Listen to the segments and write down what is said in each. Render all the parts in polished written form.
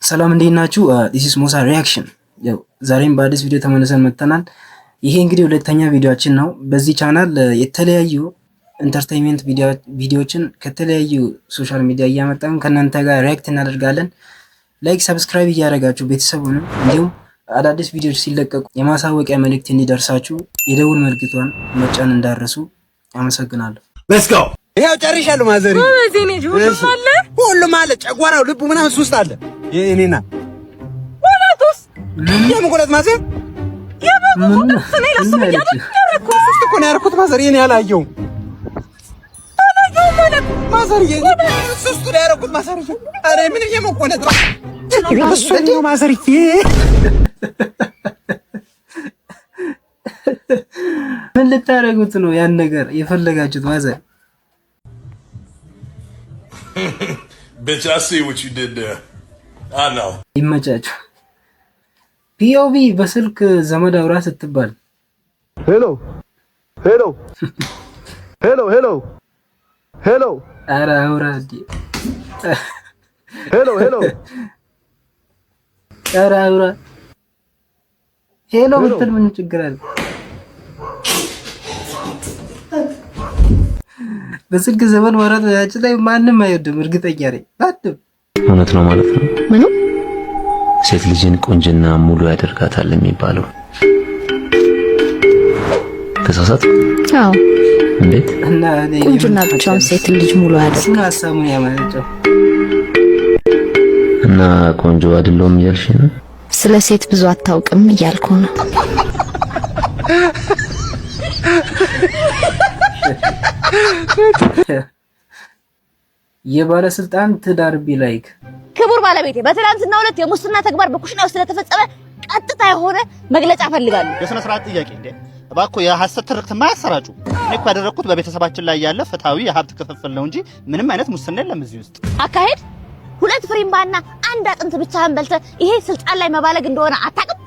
ሰላም፣ እንዴት ናችሁ? This is ሞሳ reaction። ያው ዛሬም በአዲስ ቪዲዮ ተመልሰን መጥተናል። ይሄ እንግዲህ ሁለተኛ ቪዲዮአችን ነው። በዚህ ቻናል የተለያዩ entertainment ቪዲዮዎችን ከተለያዩ social media እያመጣን ከእናንተ ጋር react እናደርጋለን። Like፣ subscribe እያደረጋችሁ ቤተሰብ ሁኑ። እንዲሁም አዳዲስ ቪዲዮዎች ሲለቀቁ የማሳወቂያ መልእክት እንዲደርሳችሁ የደውል ምልክቷን መጫን እንዳትረሱ። አመሰግናለሁ። Let's go. ይኸው ጨርሻለሁ። ማዘሪ፣ ሁሉም አለ። ሁሉም አለ። ጨጓራው፣ ልቡ ምናምን እሱ ውስጥ አለ። እኔና ሁለቱስ? የምን ሁለት ማዘር? የበጉ ሁለት። እኔ ለሱ ብዬ አይደል ያደረኩት? ውስጥ እኮ ነው ያደረኩት ማዘር። የኔ አላየሁም አላየሁም ማለት ማዘር። እሱ ውስጥ ነው ያደረኩት ማዘር። ኧረ ምን የመቆለጥ ነው እሱ ነው ማዘርዬ። ምን ልታደርጉት ነው ያን ነገር የፈለጋችሁት ማዘር? Bitch, I see what you did there. I know. ይመቻችሁ። POV በስልክ ዘመድ አውራ ስትባል። Hello hello hello hello hello. ኧረ አውራ እንዴ! Hello hello. ኧረ አውራ፣ hello ብትል ምን ችግር አለ? በስልክ ዘመን ማውራት ያችን ላይ ማንም አይወድም፣ እርግጠኛ ነኝ ማንም። እውነት ነው ማለት ነው። ምኑ? ሴት ልጅን ቁንጅና ሙሉ ያደርጋታል የሚባለው ተሳሳት? አዎ። እንዴት? እና እኔ ቁንጅና ብቻውን ሴት ልጅ ሙሉ እሱ አያደርግም። ሀሳቡን ያመነጨው። እና ቆንጆ አይደለሁም እያልሽ ነው? ስለ ሴት ብዙ አታውቅም እያልኩ ነው። የባለስልጣን ትዳር be like። ክቡር ባለቤቴ፣ በትናንትናው ዕለት የሙስና ተግባር በኩሽና ውስጥ ስለተፈጸመ ቀጥታ የሆነ መግለጫ እፈልጋለሁ። የሥነ ስርዓት ጥያቄ እንዴ! እባክዎ የሐሰት ትርክት ማያሰራጩ። እኔ እኮ ያደረግኩት በቤተሰባችን ላይ ያለ ፍትሃዊ የሀብት ክፍፍል ነው እንጂ ምንም አይነት ሙስና የለም እዚህ ውስጥ። አካሄድ ሁለት ፍሪምባና አንድ አጥንት ብቻህን በልተህ ይሄ ስልጣን ላይ መባለግ እንደሆነ አታውቅም?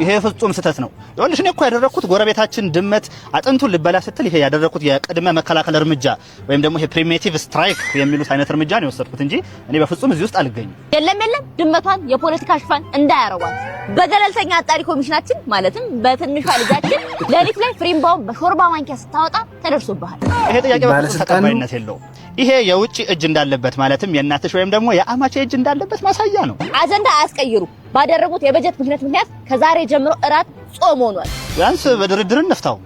ይሄ ፍጹም ስህተት ነው። ይኸውልሽ፣ እኔ እኮ ያደረግኩት ጎረቤታችን ድመት አጥንቱን ልበላ ስትል ይሄ ያደረግኩት የቅድመ መከላከል እርምጃ ወይም ደግሞ ይሄ preemptive strike የሚሉት አይነት እርምጃ ነው የወሰድኩት እንጂ እኔ በፍጹም እዚህ ውስጥ አልገኝም። የለም የለም፣ ድመቷን የፖለቲካ ሽፋን እንዳያረጓት በገለልተኛ አጣሪ ኮሚሽናችን ማለትም በትንሿ ልጃችን ሌሊት ላይ ፍሪምባውን በሾርባ ማንኪያ ስታወጣ ተደርሶብሃል። ይሄ ጥያቄ በፍጹም ባለስልጣኑ ተቀባይነት የለውም። ይሄ የውጭ እጅ እንዳለበት፣ ማለትም የእናትሽ ወይም ደግሞ የአማቼ እጅ እንዳለበት ማሳያ ነው። አጀንዳ አያስቀይሩ። ባደረጉት የበጀት ምክንያት ከዛሬ ጀምሮ እራት ጾም ሆኗል። ቢያንስ በድርድር እንፍታው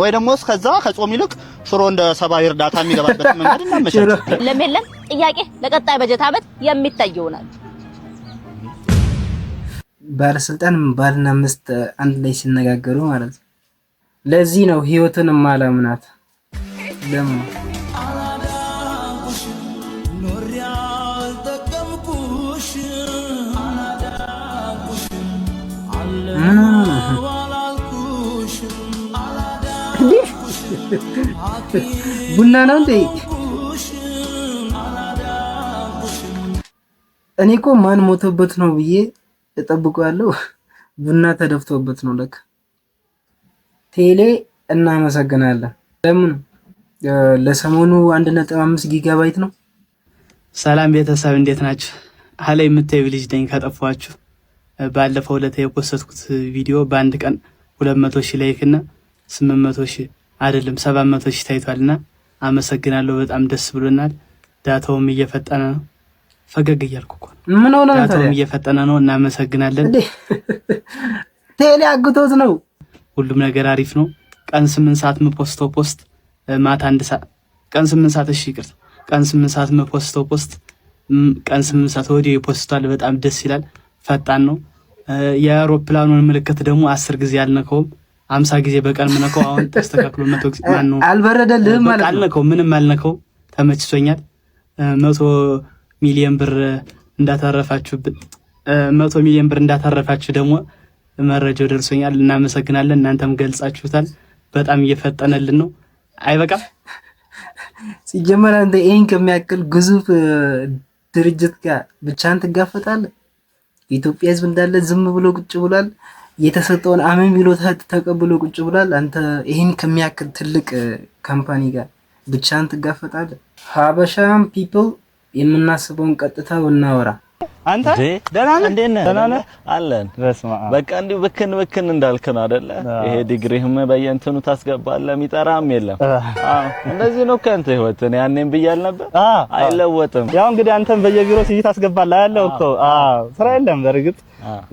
ወይ ደግሞ እስከዛ ከጾም ይልቅ ሽሮ እንደ ሰብአዊ እርዳታ የሚገባበት መንገድ እናመቻች። የለም የለም፣ ጥያቄ ለቀጣይ በጀት ዓመት የሚታይ ይሆናል። ባለስልጣን ባልና ሚስት አንድ ላይ ሲነጋገሩ ማለት ነው። ለዚህ ነው ህይወትን ማላምናት። ለምን? ምን ሆኖ ነው እንዴ? ቡና ነው እንዴ? እኔ እኮ ማን ሞቶበት ነው ብዬ እጠብቀዋለሁ። ቡና ተደፍቶበት ነው ለካ። ቴሌ እናመሰግናለን። ለምን ለሰሞኑ 1.5 ጊጋባይት ነው። ሰላም ቤተሰብ፣ እንዴት ናችሁ? ሀላይ የምታዩ ልጅ ነኝ ከጠፋችሁ። ባለፈው ዕለት የ post ኩት ቪዲዮ በአንድ ቀን 200,000 like እና 800,000 አይደለም 700,000 ታይቷልና አመሰግናለሁ። በጣም ደስ ብሎናል። data ውም እየፈጠነ ነው። ፈገግ እያልኩ እኮ ነው። ምን ሆነ ነው data ውም ታዲያ? እየፈጠነ ነው። እናመሰግናለን። እንዴ፣ ቴሌ አግቶት ነው። ሁሉም ነገር አሪፍ ነው። ቀን 8 ሰዓት ም post ተው post ማታ 1 ሰዓት፣ ቀን 8 ሰዓት፣ እሺ ይቅርታ፣ ቀን 8 ሰዓት ም post ተው post ቀን 8 ሰዓት ወዲያው ይ post ታል። በጣም ደስ ይላል። ፈጣን ነው። የአውሮፕላኑን ምልክት ደግሞ 10 ጊዜ አልነከውም፣ 50 ጊዜ በቀን ምነከው አሁን ተስተካክሎ 100 ጊዜ ማነው አልበረደልህም በቃ ማለት ነው። አልነከው፣ ምንም አልነከው። ተመችቶኛል። 100 ሚሊዮን ብር እንዳተረፋችሁብን፣ 100 ሚሊዮን ብር እንዳተረፋችሁ ደግሞ መረጃው ደርሶኛል። እናመሰግናለን። እናንተም ገልጻችሁታል። በጣም እየፈጠነልን ነው። አይበቃም? ሲጀመር አንተ ይሄን ከሚያክል ግዙፍ ድርጅት ጋር ብቻህን ትጋፈጣለህ? የኢትዮጵያ ሕዝብ እንዳለ ዝም ብሎ ቁጭ ብሏል። የተሰጠውን አሜን ብሎ ተቀብሎ ቁጭ ብሏል። አንተ ይሄን ከሚያክል ትልቅ company ጋር ብቻህን ትጋፈጣለህ? ሀበሻም people የምናስበውን ቀጥታ ብናወራ። አንተ ደህና ነህ? እንዴት ነህ? ደህና ነህ? አለን። በስመ አብ። በቃ እንዲሁ ብክን ብክን እንዳልክ ነው አይደለ? ይሄ ዲግሪህም በየእንትኑ ታስገባለህ፣ የሚጠራም የለም። አዎ እንደዚህ ነው ከአንተ ህይወት። እኔ ያኔም ብያል ነበር፣ አይለወጥም። ያው እንግዲህ አንተም በየቢሮ CV ታስገባለህ ያለው እኮ። አዎ ስራ የለም በእርግጥ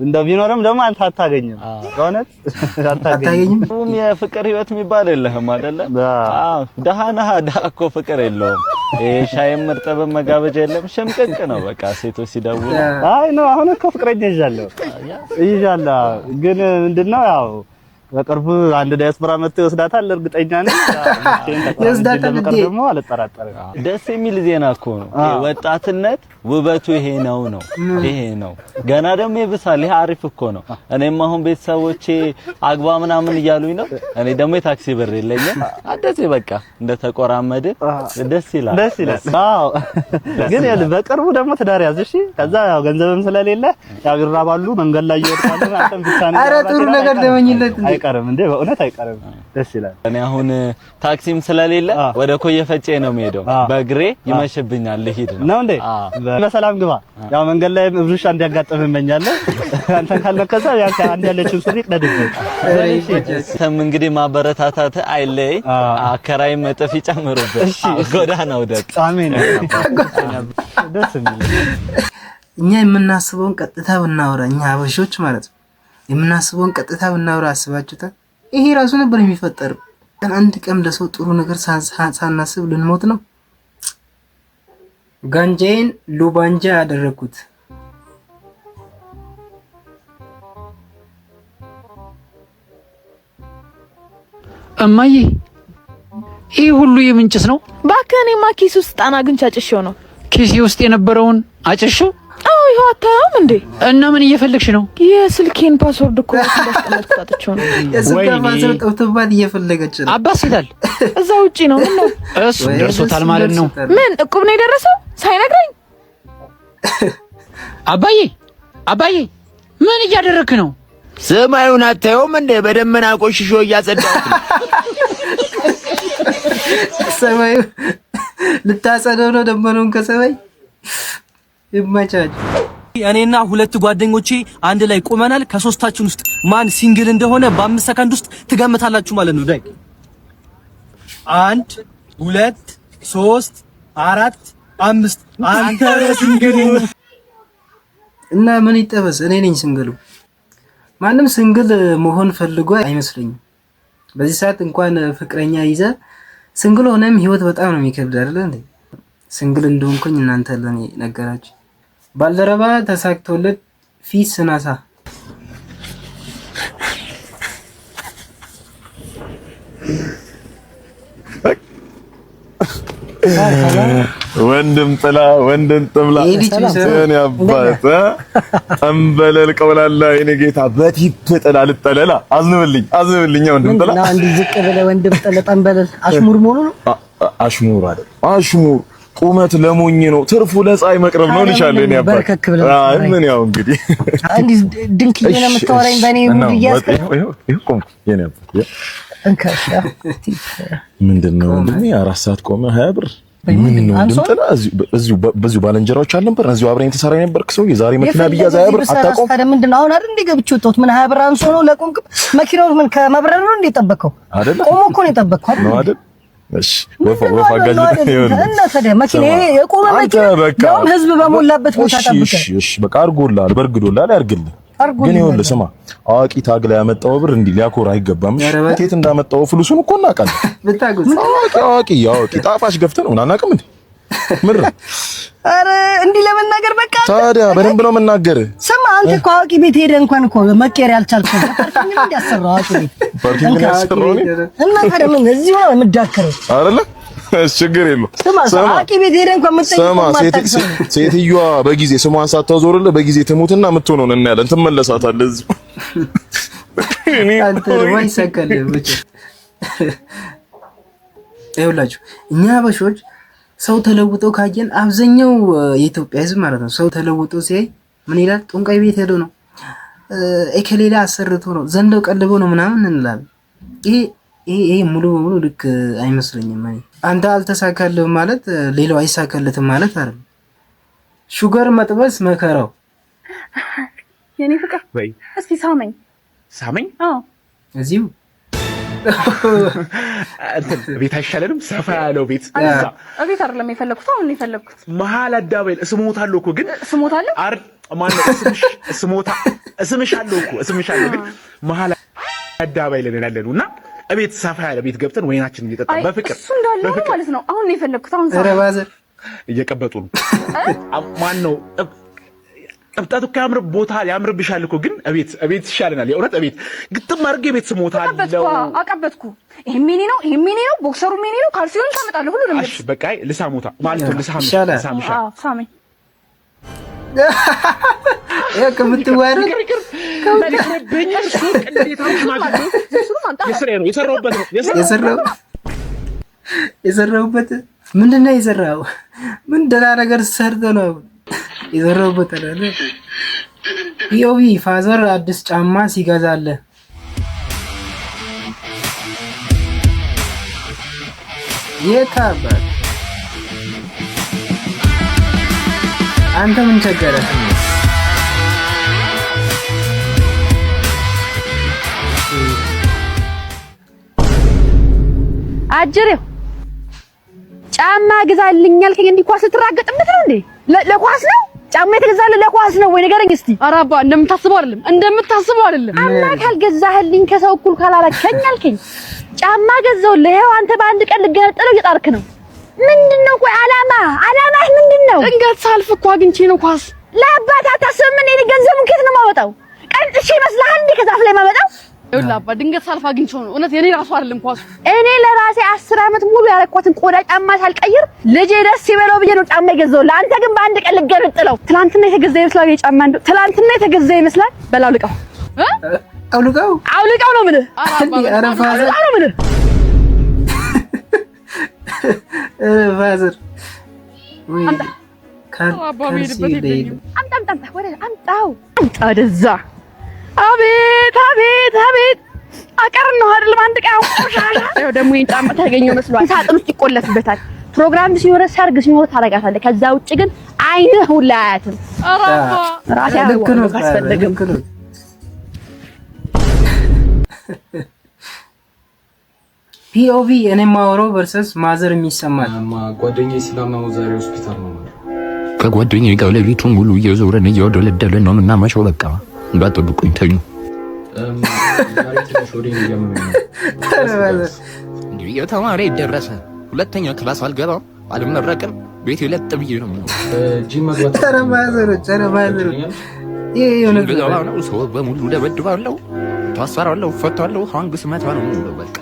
እንደው ቢኖርም ደግሞ አንተ አታገኝም። በእውነት አታገኝም። ብዙም የፍቅር ህይወት የሚባል የለህም አይደለ? አዎ ደሃ ነህ። ደሃ እኮ ፍቅር የለውም። ይሄ ሻይም እርጥብም መጋበጃ የለም። ሽምቅቅ ነው በቃ ሴቶች ሲደውሉ። አይ ነው አሁን እኮ ፍቅረኛ ይዣለሁ ይዣለሁ። ግን ምንድነው ያው በቅርቡ አንድ ዲያስፖራ መጥቶ ይወስዳታል፣ እርግጠኛ ነኝ። ይወስዳታል እንዴ? ደግሞ አልጠራጠርም። ደስ የሚል ዜና እኮ ነው። ይሄ ወጣትነት ውበቱ ይሄ ነው ነው ይሄ ነው። ገና ደግሞ ይብሳል። ይሄ አሪፍ እኮ ነው። እኔም አሁን ቤተሰቦቼ አግባ ምናምን እያሉኝ ነው። እኔ ደግሞ የታክሲ ብር የለኝም። እንደዚህ በቃ እንደተቆራመድን ደስ ይላል። ደስ ይላል። አዎ ግን ይኸውልህ በቅርቡ ደግሞ ትዳር ያዝ እሺ። ከዛ ያው ገንዘብም ስለሌለ ያው ይራባሉ፣ መንገድ ላይ ይወድቃሉ። አንተም ብቻ ነው። ኧረ ጥሩ ነገር ተመኝለት እንዴ። አይቀርም እንዴ፣ በእውነት አይቀርም። ደስ ይላል። እኔ አሁን ታክሲም ስለሌለ ወደ ኮየ ፈጬ ነው የምሄደው። በእግሬ ይመሽብኛል። ልሂድ ነው ነው እንዴ? በሰላም ግባ። ያው መንገድ ላይ እብሩሻ እንዲያጋጥም እመኛለሁ። አንተን ካልነከሰ ያን አንድ ያለችውን ሱሪ ቅደድብኝ። አንተም እንግዲህ ማበረታታት አይለይ። አከራይም እጥፍ ይጨምሩብህ። ጎዳና ውደቅ። አሜን። ደስ የሚል እኛ የምናስበውን ቀጥታ ብናወራ፣ እኛ ሀበሾች ማለት ነው የምናስበውን ቀጥታ ብናወራ አስባችሁታል? ይሄ ራሱ ነበር የሚፈጠረው። ቀን አንድ ቀን ለሰው ጥሩ ነገር ሳናስብ ልንሞት ነው። ጋንጃዬን ሉባንጃ ያደረኩት። እማዬ ይህ ሁሉ የምን ጭስ ነው? እባክህ እኔማ ኪስ ውስጥ ጣና አግኝቼ አጭሼው ነው። ኪሴ ውስጥ የነበረውን አጨሽው? አዎ ይኸው አታየውም እንዴ? እና ምን እየፈለግሽ ነው? የስልኬን password እኮ እንዳስቀመጥኩት አጥቼው ነው። የስልኳ password ጠፍቶባት እየፈለገች ነው። አባስ ይላል እዛ ውጪ ነው። ምን ነው እሱ ደርሶታል ማለት ነው። ምን እቁብ ነው የደረሰው ሳይነግረኝ? አባዬ አባዬ ምን እያደረግክ ነው? ሰማዩን አታየውም እንዴ? በደመና ቆሽሾ እያጸዳሁት ነው። ሰማዩ ልታጸደው ነው ደመናውን ከሰማይ። ይመቻች። እኔና ሁለት ጓደኞቼ አንድ ላይ ቆመናል። ከሶስታችን ውስጥ ማን single እንደሆነ በ5 ሰከንድ ውስጥ ትገምታላችሁ ማለት ነው። ዳይ 1 2 3 4 5 አንተ single። እና ምን ይጠበስ? እኔ ነኝ single ኡ። ማንም single መሆን ፈልጎ አይመስለኝም። በዚህ ሰዓት እንኳን ፍቅረኛ ይዘ single ሆነም ህይወት በጣም ነው የሚከብድ አይደለ እንዴ? Single እንደሆንኩኝ እናንተ ለኔ ነገራችሁ። ባልደረባ ተሳክቶለት ፊት ስነሳ። ወንድም ጥላ ወንድም ጥብላ የኔ አባት ጠንበለል ቀውላላ የኔ ጌታ በ tip ጥላ ልጠለላ አዝንብልኝ አዝንብልኝ ወንድም ጥላ። እንዲህ ዝቅ ብለህ ወንድም ጥላ ጠንበለል አሽሙር መሆኑ ነው። አሽሙር አይደል? አሽሙር ቁመት ለሞኝ ነው፣ ትርፉ ለፀሐይ መቅረብ ነው ልሻለሁ የኔ አባት። አይ ምን ያው እንግዲህ እንዲህ ድንክዬ ነው የምታወራኝ በእኔ mood እያዝክ። ይኸው ቆምኩ የኔ አባት። እንካሽ። ምንድን ነው ወንድሜ? 4 ሰዓት ቆመ 20 ብር ምን ነው ወንድም ጥላ? እዚሁ በዚሁ ባልንጀራዎች አልነበር? እዚሁ አብረኝ ተሰራ የነበርክ ሰውዬ ዛሬ መኪና ቢያዝ 20 ብር አታውቀውም? ታዲያ ምንድን ነው አሁን አይደል እንደ ገብቼ ወጣሁት? ምን 20 ብር አንሶ ነው ለቆምክ? መኪናውን ምን ከመብረር ነው እንደ የጠበቅከው? አይደል? ቆሞ እኮ ነው የጠበቅከው አይደል? ነው አይደል? እሺ ወፋ ወፋ ጋጅ እና ታዲያ መኪና የቆመ መኪና ያውም ህዝብ በሞላበት ቦታ ጠብቀህ። እሺ እሺ በቃ አድርጎልሃል፣ በርግዶልሃል፣ ያድርግልህ። ግን ይኸውልህ ስማ፣ አዋቂ ታግላ ያመጣው ብር እንዲህ ሊያኮራ አይገባም። እሺ ከየት እንዳመጣው ፍሉሱን እኮ እናውቃለን። አዋቂ አዋቂ አዋቂ ጣፋጭ ገፍተህ ነው አናውቅም እንዴ? ምር ኧረ እንዲህ ለመናገር በቃ ታዲያ በደንብ ነው መናገር። ስማ አንተ እኮ አዋቂ ቤት ሄደህ እንኳን እኮ መቀየር ያልቻልከው parking ነው እንዲያሰራው አዋቂ ቤት Parking ነው ያሰራው እኔ። እና ታዲያ ምን እዚሁ ነው የምዳከረው አይደለ? ችግር የለውም። ስማ አዋቂ ቤት ሄደህ እንኳን ስማ ሴትዮዋ በጊዜ ስሟን ሳታዞርልህ በጊዜ ትሙትና የምትሆነውን እናያለን። ትመለሳታለህ እዚሁ። አንተ ደግሞ አይሳካልህም ብቻ። ይኸውላችሁ እኛ ሀበሾች ሰው ተለውጦ ካየን አብዛኛው የኢትዮጵያ ሕዝብ ማለት ነው ሰው ተለውጦ ሲያይ ምን ይላል? ጠንቋይ ቤት ሄዶ ነው፣ እከሌላ አሰርቶ ነው፣ ዘንዶ ቀልቦ ነው ምናምን እንላለን። ይሄ ሙሉ በሙሉ ልክ አይመስለኝም። እኔ አንተ አልተሳካልህም ማለት ሌላው አይሳካለትም ማለት አይደለም። Sugar መጥበስ መከራው። የኔ ፍቅር፣ ወይ እስኪ ሳመኝ። ሳመኝ? አዎ። እዚሁ። እንትን ቤት አይሻለንም? ሰፋ ያለው ቤት እዛ። እቤት አይደለም የፈለግኩት፣ አሁን ነው የፈለግኩት። መሀል አደባባይ እስሞታለሁ እኮ ግን። ስሞታለሁ? አር ማነው እስምሽ እስሞታ እስምሻለሁ እኮ፣ እስምሻለሁ ግን መሀል አደባባይ ላይ ነን ያለነው እና እቤት ሰፋ ያለ ቤት ገብተን ወይናችንን እየጠጣን አይ በፍቅር። እሱ እንዳለ ሆኖ በፍቅር። ማለት ነው። አሁን ነው የፈለግኩት። አሁን ኧረ ሳመኝ። ባዘር። እየቀበጡ ነው። ማን ነው ቅብጠቱ እኮ ያምር ቦታ ያምርብሻል እኮ ግን እቤት እቤት ይሻለናል። የእውነት እቤት ግጥም አድርጌ ቤት ስሞታለሁ። አቀበጥኩ አቀበጥኩ። ይሄ የኔ ነው፣ ይሄ የኔ ነው፣ boxer ኡ የኔ ነው፣ ካልሲውን ታመጣለህ፣ ሁሉንም። እሺ በቃ ልሳሞታ ማለት ነው። ልሳምሽ። ይሻላል። ልሳምሽ። አዎ፣ ሳመኝ። ይኸው ከምትዋረድ ይቅርብኝ። እሱ ቅሌታም ሽማግሌ የስራዬ ነው፣ የሰራሁበት ነው። የሰራው የሰራሁበት ምንድን ነው የሰራው? ምን ደህና ነገር ሰርተ ነው የሰራሁበት አለ። POV father አዲስ ጫማ ሲገዛለ። የት አባት አንተ ምን ቸገረ? አጅሬው፣ ጫማ ግዛልኝ ያልከኝ እንዲህ ኳስ ልትራገጥበት ነው እንዴ? ለኳስ ነው ጫማ የተገዛልህ? ለኳስ ነው ወይ ንገረኝ እስቲ። ኧረ አባ፣ እንደምታስበው አይደለም፣ እንደምታስበው አይደለም። ጫማ ካልገዛህልኝ ከሰው እኩል ካላረከኝ አልከኝ። ጫማ ገዛሁልህ። ይኸው አንተ በአንድ ቀን ልገነጥለው እየጣርክ ነው። ምንድን ነው ቆይ አላማ አላማህ ምንድን ነው? ድንገት ሳልፍ እኮ አግኝቼ ነው ኳስ። ለአባት አታስብም? እኔ ገንዘቡን ከየት ነው የማመጣው? ቀንጥሼ ይመስልሃል እንዴ ከዛፍ ላይ የማመጣው? ይኸውልህ አባ፣ ድንገት ሳልፍ አግኝቼው ነው። እውነት የኔ ራሱ አይደለም ኳሱ። እኔ ለራሴ 10 ዓመት ሙሉ ያረኳትን ቆዳ ጫማ ሳልቀይር ልጄ ደስ ይበለው ብዬ ነው ጫማ የገዛሁልህ። አንተ ግን በአንድ ቀን ልገነጥለው። ትናንትና የተገዛ ይመስላል የጫማ፣ እንደው ትናንትና የተገዛ ይመስላል። በል አውልቀው። አውልቀው። አውልቀው ነው የምልህ። ኧረ father። አውልቀው ነው የምልህ። ኧረ father ወይ አባ ካልሲ የምሄድበት የለኝም። አምጣ አምጣ አምጣ፣ ወደ አምጣው፣ አምጣ ወደዛ። አቤት አቤት አቤት፣ አቀር ነው አይደለም? አንድ ቀን ቆሻሻ። ያው ደግሞ ይሄን ጫማ ታገኘው መስሏል። ሳጥን ውስጥ ይቆለፍበታል። ፕሮግራም ሲኖር፣ ሰርግ ሲኖር ታረጋታለህ። ከዛ ውጭ ግን አይንህ ሁላ አያትም። ኧረ አባ። ራሴ ልክ ነው። አደርገዋለሁ ካስፈለገም። ልክ ነው። POV እኔ የማወራው versus mother የሚሰማል። ጓደኛዬ ስላመመው ዛሬ ሆስፒታል ነው ማለት። ከጓደኛዬ ጋር ሌሊቱን ሙሉ እየዞረን እየወደለደልን ነው የምናመሸው። በቃ እንዳትጠብቁኝ፣ ተኙ። ዛሬ ትንሽ ሆዴን እያመመኝ ነው። እንዲህ እየተማረ ይደረሰ ሁለተኛ class አልገባም፣ አልመረቅም። ቤቴ ለጥ ብዬ ነው የምኖረው። ጂም መግባት ኧረ ማዘሮች፣ ኧረ ማዘሮች፣ ይሄ የእውነት ጂም ልገባ ነው። ሰው በሙሉ ደበድባለሁ፣ ታሰራለሁ፣ እፈታለሁ። ሀንግ ስመታ ነው የምውለው። በቃ።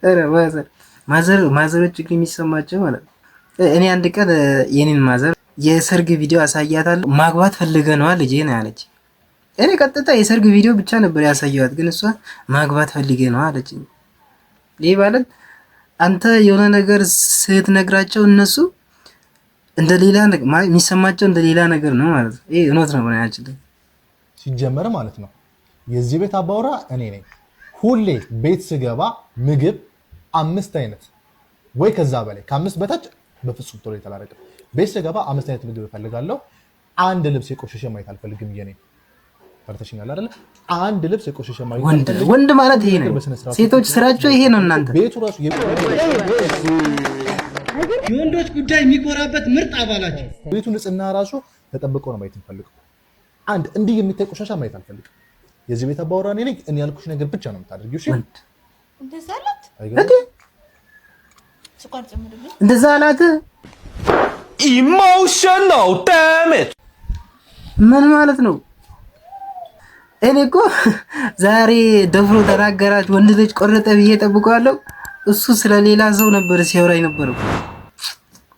ኧረ mother mother ማዘሮች ግን የሚሰማቸው ማለት ነው። እኔ አንድ ቀን የኔን mother የሰርግ ቪዲዮ አሳያታለሁ። ማግባት ፈልገህ ነዋ ልጄ ነው ያለች። እኔ ቀጥታ የሰርግ ቪዲዮ ብቻ ነበር ያሳየኋት፣ ግን እሷ ማግባት ፈልገህ ነዋ አለች። ይህ ማለት አንተ የሆነ ነገር ስትነግራቸው እነሱ እንደ ሌላ የሚሰማቸው እንደ ሌላ ነገር ነው ማለት ነው። ይሄ እውነት ነው በነገራችን። ሲጀመር ማለት ነው የዚህ ቤት አባወራ እኔ ነኝ። ሁሌ ቤት ስገባ ምግብ አምስት አይነት ወይ ከዛ በላይ፣ ከአምስት በታች በፍጹም tolerate አላደርግም። ቤት ስገባ አምስት አይነት ምግብ እፈልጋለሁ። አንድ ልብስ የቆሸሸ ማየት አልፈልግም። የኔ ተረድተሽኛል አይደለ? አንድ ልብስ የቆሸሸ ማየት ወንድ አልፈልግም። ወንድ ማለት ይሄ ነው። በስነ ስርዓቱ ሴቶች ስራቸው ይሄ ነው። እናንተ ቤቱ ራሱ የወንዶች ጉዳይ የሚኮራበት ምርጥ አባላቸው። ቤቱ ንጽህና ራሱ ተጠብቆ ነው ማየት የምፈልገው። አንድ እንዲህ የሚታይ ቆሻሻ ማየት አልፈልግም። የዚህ ቤት አባወራ እኔ ነኝ። እኔ ያልኩሽ ነገር ብቻ ነው የምታደርጊው። እሺ? እንደዛ አላት። አይገርምም? ስኳር ጨምርልኝ። እንደዛ አላት። Emotional damage. ምን ማለት ነው? እኔ እኮ ዛሬ ደፍሮ ተናገራት፣ ወንድ ልጅ ቆረጠ ብዬ ጠብቀዋለሁ። እሱ ስለ ሌላ ሰው ነበር ሲያወራ የነበረው።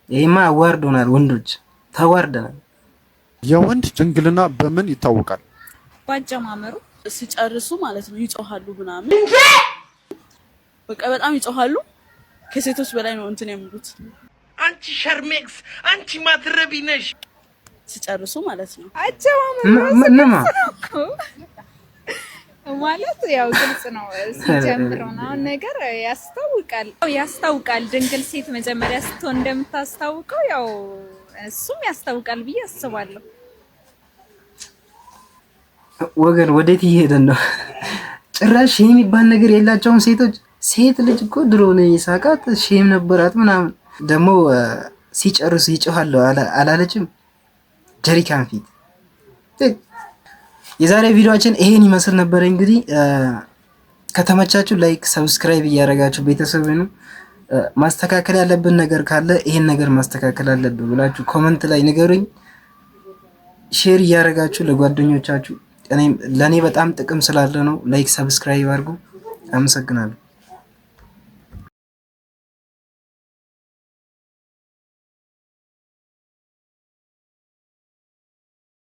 ይሄማ አዋርዶናል፣ ወንዶች ተዋርደናል። የወንድ ድንግልና በምን ይታወቃል? ባጨማመሩ። ሲጨርሱ ማለት ነው ይጮሃሉ ምናምን፣ በቃ በጣም ይጮሃሉ። ከሴቶች በላይ ነው እንትን የሚሉት። አንቺ ሸርሜክስ፣ አንቺ ማትረቢ ነሽ። ሲጨርሱ ማለት ነው። አጨማመሩ ምንማ ማለት ያው ግልጽ ነው። ሲጀምር ምናምን ነገር ያስታውቃል፣ ያስታውቃል። ድንግል ሴት መጀመሪያ ስትሆን እንደምታስታውቀው ያው እሱም ያስታውቃል ብዬ አስባለሁ። ወገን ወዴት እየሄደን ነው? ጭራሽ shame የሚባል ነገር የላቸውም ሴቶች። ሴት ልጅ እኮ ድሮ ነው የሳቃት shame ነበራት ምናምን። ደግሞ ሲጨርሱ ይጮሃሉ አላለችም? ጀሪካን ፊት። የዛሬ ቪዲዮአችን ይሄን ይመስል ነበር። እንግዲህ ከተመቻችሁ like፣ subscribe እያደረጋችሁ ቤተሰብ ነው። ማስተካከል ያለብን ነገር ካለ ይሄን ነገር ማስተካከል አለብን ብላችሁ comment ላይ ንገሩኝ። Share እያደረጋችሁ ለጓደኞቻችሁ፣ ለእኔ በጣም ጥቅም ስላለ ነው። Like፣ subscribe አድርጉ። አመሰግናለሁ።